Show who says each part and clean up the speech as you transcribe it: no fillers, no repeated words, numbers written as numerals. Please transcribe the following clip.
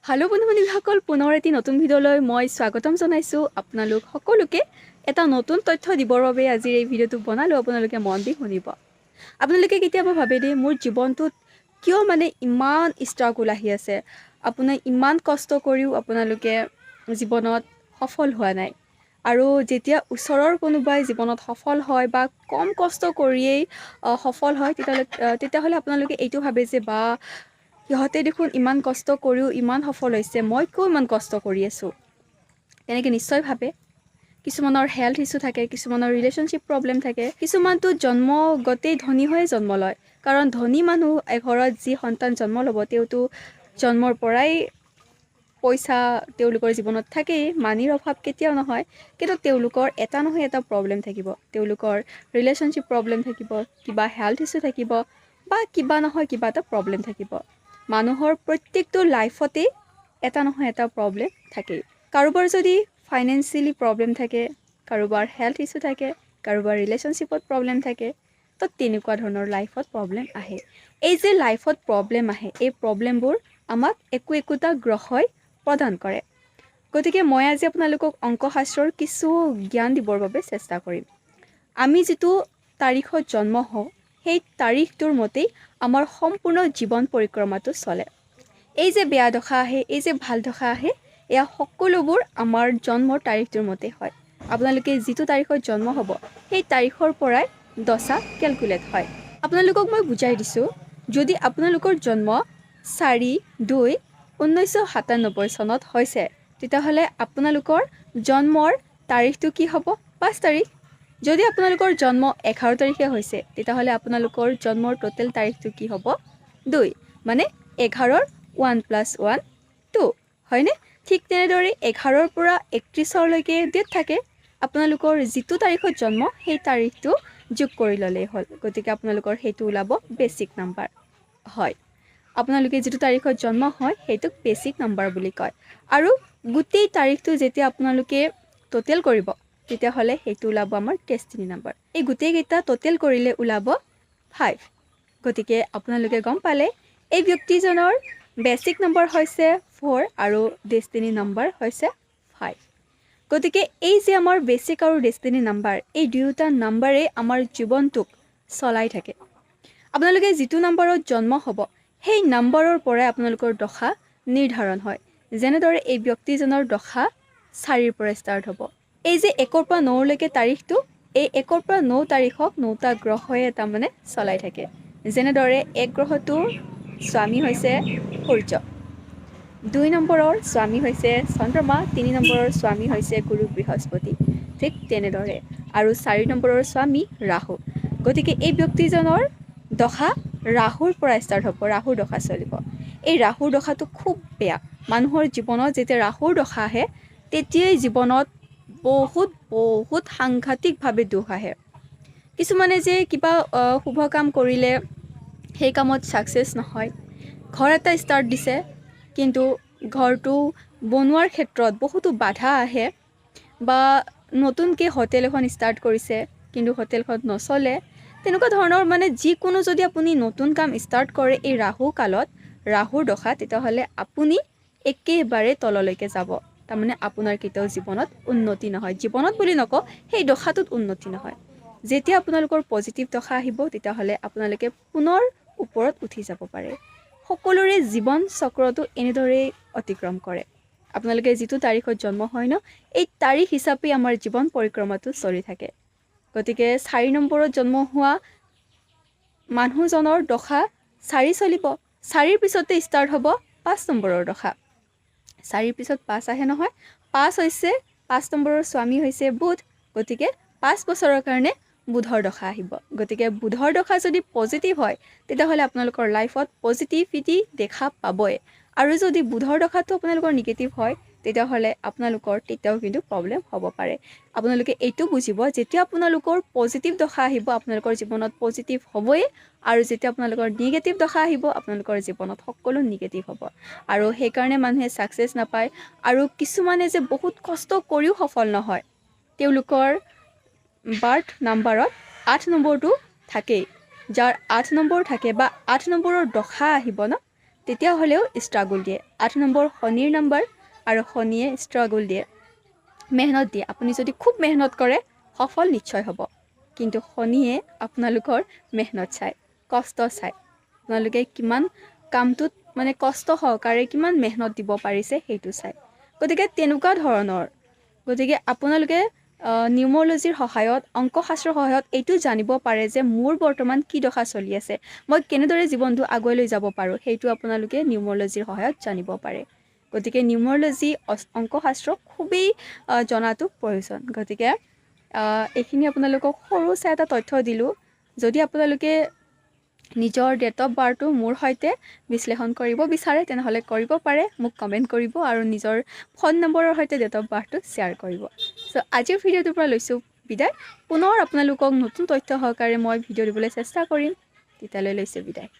Speaker 1: Hello' বন্ধু বান্ধৱীসকল, পুনৰ এটি নতুন ভিডিঅ'লৈ মই স্বাগতম জনাইছোঁ আপোনালোক সকলোকে। এটা নতুন তথ্য দিবৰ বাবে আজিৰ এই ভিডিঅ'টো বনালোঁ, আপোনালোকে মন দি শুনিব। আপোনালোকে কেতিয়াবা ভাবে দেই, মোৰ জীৱনটোত কিয় মানে ইমান ষ্ট্ৰাগল আহি আছে, আপোনাৰ ইমান কষ্ট কৰিও আপোনালোকে জীৱনত সফল হোৱা নাই। আৰু যেতিয়া ওচৰৰ কোনোবাই জীৱনত সফল হয় বা কম কষ্ট কৰিয়েই সফল হয়, তেতিয়াহ'লে আপোনালোকে এইটো ভাবে যে বা সিহঁতে দেখোন ইমান কষ্ট কৰিও ইমান সফল হৈছে, মই কিয় ইমান কষ্ট কৰি আছোঁ? তেনেকৈ নিশ্চয় ভাবে। কিছুমানৰ হেল্থ ইছ্যু থাকে, কিছুমানৰ ৰিলেশ্যনশ্বিপ প্ৰব্লেম থাকে, কিছুমানতো জন্মগতেই ধনী হৈয়ে জন্ম লয়। কাৰণ ধনী মানুহ এঘৰত যি সন্তান জন্ম ল'ব, তেওঁতো জন্মৰ পৰাই পইচা তেওঁলোকৰ জীৱনত থাকেই, মানিৰ অভাৱ কেতিয়াও নহয়। কিন্তু তেওঁলোকৰ এটা নহয় এটা প্ৰব্লেম থাকিব, তেওঁলোকৰ ৰিলেশ্যনশ্বিপ প্ৰব্লেম থাকিব, কিবা হেল্থ ইছ্যু থাকিব বা কিবা নহয় কিবা এটা প্ৰব্লেম থাকিব। মানুহৰ প্ৰত্যেকটো লাইফতেই এটা নহয় এটা প্ৰব্লেম থাকেই। কাৰোবাৰ যদি ফাইনেন্সিয়েলি প্ৰব্লেম থাকে, কাৰোবাৰ হেল্থ ইছ্যু থাকে, কাৰোবাৰ ৰিলেশ্যনশ্বিপত প্ৰব্লেম থাকে, তো তেনেকুৱা ধৰণৰ লাইফত প্ৰব্লেম আহে। এই যে লাইফত প্ৰব্লেম আহে, এই প্ৰব্লেমবোৰ আমাক একো একোটা গ্ৰহই প্ৰদান কৰে। গতিকে মই আজি আপোনালোকক অংকশাস্ত্ৰৰ কিছু জ্ঞান দিবৰ বাবে চেষ্টা কৰিম। আমি যিটো তাৰিখত জন্ম হওঁ, সেই তাৰিখটোৰ মতেই আমাৰ সম্পূৰ্ণ জীৱন পৰিক্ৰমাটো চলে। এই যে বেয়া দশা আহে, এই যে ভাল দশা আহে, এয়া সকলোবোৰ আমাৰ জন্মৰ তাৰিখটোৰ মতে হয়। আপোনালোকে যিটো তাৰিখত জন্ম হ'ব, সেই তাৰিখৰ পৰাই দশা কেলকুলেট হয়। আপোনালোকক মই বুজাই দিছোঁ, যদি আপোনালোকৰ জন্ম 4-2-1997 চনত হৈছে, তেতিয়াহ'লে আপোনালোকৰ জন্মৰ তাৰিখটো কি হ'ব? 5 তাৰিখ। যদি আপোনালোকৰ জন্ম 11 তাৰিখে হৈছে, তেতিয়াহ'লে আপোনালোকৰ জন্মৰ টোটেল তাৰিখটো কি হ'ব? 2, মানে 11ৰ 1 প্লাছ 1 2, হয়নে? ঠিক তেনেদৰে 11ৰ পৰা 31ৰলৈকে ডেট থাকে। আপোনালোকৰ যিটো তাৰিখত জন্ম, সেই তাৰিখটো যোগ কৰি ল'লেই হ'ল। গতিকে আপোনালোকৰ সেইটো ওলাব বেচিক নাম্বাৰ হয়। আপোনালোকে যিটো তাৰিখত জন্ম হয়, সেইটোক বেচিক নাম্বাৰ বুলি কয়। আৰু গোটেই তাৰিখটো যেতিয়া আপোনালোকে টোটেল কৰিব, তেতিয়াহ'লে সেইটো ওলাব আমাৰ ডেষ্টিনি নাম্বাৰ। এই গোটেইকেইটা টোটেল কৰিলে ওলাব 5। গতিকে আপোনালোকে গম পালে, এই ব্যক্তিজনৰ বেচিক নম্বৰ হৈছে 4 আৰু ডেষ্টিনি নাম্বাৰ হৈছে 5। গতিকে এই যে আমাৰ বেচিক আৰু ডেষ্টিনি নাম্বাৰ, এই দুয়োটা নাম্বাৰেই আমাৰ জীৱনটোক চলাই থাকে। আপোনালোকে যিটো নাম্বাৰত জন্ম হ'ব, সেই নাম্বাৰৰ পৰাই আপোনালোকৰ দশা নিৰ্ধাৰণ হয়। যেনেদৰে এই ব্যক্তিজনৰ দশা 4ৰ পৰা ষ্টাৰ্ট হ'ব। এই যে 1ৰ পৰা 9লৈকে তাৰিখটো, এই 1ৰ পৰা 9 তাৰিখক নটা গ্ৰহয়ে তাৰমানে চলাই থাকে। যেনেদৰে 1 গ্ৰহটোৰ স্বামী হৈছে সূৰ্য, 2 নম্বৰৰ স্বামী হৈছে চন্দ্ৰমা, 3 নম্বৰৰ স্বামী হৈছে গুৰু বৃহস্পতি, ঠিক তেনেদৰে আৰু 4 নম্বৰৰ স্বামী ৰাহু। গতিকে এই ব্যক্তিজনৰ দশা ৰাহুৰ পৰা ষ্টাৰ্ট হ'ব, ৰাহুৰ দশা চলিব। এই ৰাহুৰ দশাটো খুব বেয়া। মানুহৰ জীৱনত যেতিয়া ৰাহুৰ দশা আহে, তেতিয়াই জীৱনত বহুত বহুত সাংঘাতিকভাৱে দুখ আহে। কিছুমানে যে কিবা শুভ কাম কৰিলে সেই কামত ছাকচেছ নহয়, ঘৰ এটা ষ্টাৰ্ট দিছে কিন্তু ঘৰটো বনোৱাৰ ক্ষেত্ৰত বহুতো বাধা আহে, বা নতুনকৈ হোটেল এখন ষ্টাৰ্ট কৰিছে কিন্তু হোটেলখন নচলে, তেনেকুৱা ধৰণৰ মানে যিকোনো যদি আপুনি নতুন কাম ষ্টাৰ্ট কৰে এই ৰাহু কালত, ৰাহুৰ দশা, তেতিয়াহ'লে আপুনি একেবাৰে তললৈকে যাব। তাৰমানে আপোনাৰ কেতিয়াও জীৱনত উন্নতি নহয়। জীৱনত বুলি নকওঁ, সেই দশাটোত উন্নতি নহয়। যেতিয়া আপোনালোকৰ পজিটিভ দশা আহিব, তেতিয়াহ'লে আপোনালোকে পুনৰ ওপৰত উঠি যাব পাৰে। সকলোৰে জীৱন চক্ৰটো এনেদৰেই অতিক্ৰম কৰে। আপোনালোকে যিটো তাৰিখত জন্ম হয় ন, এই তাৰিখ হিচাপে আমাৰ জীৱন পৰিক্ৰমাটো চলি থাকে। গতিকে 4 নম্বৰত জন্ম হোৱা মানুহজনৰ দশা 4 চলিব। 4ৰ পিছতে ষ্টাৰ্ট হ'ব 5 নম্বৰৰ দশা। 4ৰ পিছত 5 আহে নহয়? 5 হৈছে, 5 নম্বৰৰ স্বামী হৈছে বুধ। গতিকে 5 বছৰৰ কাৰণে বুধৰ দশা আহিব। গতিকে বুধৰ দশা যদি পজিটিভ হয়, তেতিয়াহ'লে আপোনালোকৰ লাইফত পজিটিভিটি দেখা পাবই। আৰু যদি বুধৰ দশাটো আপোনালোকৰ নিগেটিভ হয়, তেতিয়াহ'লে আপোনালোকৰ তেতিয়াও কিন্তু প্ৰব্লেম হ'ব পাৰে। আপোনালোকে এইটো বুজিব, যেতিয়া আপোনালোকৰ পজিটিভ দশা আহিব, আপোনালোকৰ জীৱনত পজিটিভ হ'বই আৰু যেতিয়া আপোনালোকৰ নিগেটিভ দশা আহিব, আপোনালোকৰ জীৱনত সকলো নিগেটিভ হ'ব। আৰু সেইকাৰণে মানুহে ছাকচেছ নাপায়। আৰু কিছুমানে যে বহুত কষ্ট কৰিও সফল নহয়, তেওঁলোকৰ বাৰ্থ নাম্বাৰত 8 নম্বৰটো থাকেই। যাৰ 8 নম্বৰ থাকে বা 8 নম্বৰৰ দশা আহিব ন, তেতিয়াহ'লেও ষ্ট্ৰাগল দিয়ে। 8 নম্বৰ শনিৰ নম্বৰ আৰু শনিয়ে ষ্ট্ৰাগল দিয়ে, মেহনত দিয়ে। আপুনি যদি খুব মেহনত কৰে সফল নিশ্চয় হ'ব, কিন্তু শনিয়ে আপোনালোকৰ মেহনত চায়, কষ্ট চায়, আপোনালোকে কিমান কামটোত মানে কষ্ট সহকাৰে কিমান মেহনত দিব পাৰিছে সেইটো চায়। গতিকে তেনেকুৱা ধৰণৰ, গতিকে আপোনালোকে নিউমৰলজিৰ সহায়ত, অংকশাস্ত্ৰৰ সহায়ত এইটো জানিব পাৰে যে মোৰ বৰ্তমান কি দশা চলি আছে, মই কেনেদৰে জীৱনটো আগুৱাই লৈ যাব পাৰোঁ, সেইটো আপোনালোকে নিউমৰলজিৰ সহায়ত জানিব পাৰে। গতিকে নিউমৰলজি, অংকশাস্ত্ৰ খুবেই জনাটো প্ৰয়োজন। গতিকে এইখিনি আপোনালোকক সৰু চাই এটা তথ্য দিলোঁ। যদি আপোনালোকে নিজৰ ডেট অফ বাৰ্থটো মোৰ সৈতে বিশ্লেষণ কৰিব বিচাৰে তেনেহ'লে কৰিব পাৰে, মোক কমেণ্ট কৰিব আৰু নিজৰ ফোন নম্বৰৰ সৈতে ডেট অফ বাৰ্থটো শ্বেয়াৰ কৰিব। চ' আজিৰ ভিডিঅ'টোৰ পৰা লৈছোঁ বিদায়। পুনৰ আপোনালোকক নতুন তথ্য সহকাৰে মই ভিডিঅ' দিবলৈ চেষ্টা কৰিম। তেতিয়ালৈ লৈছোঁ বিদায়।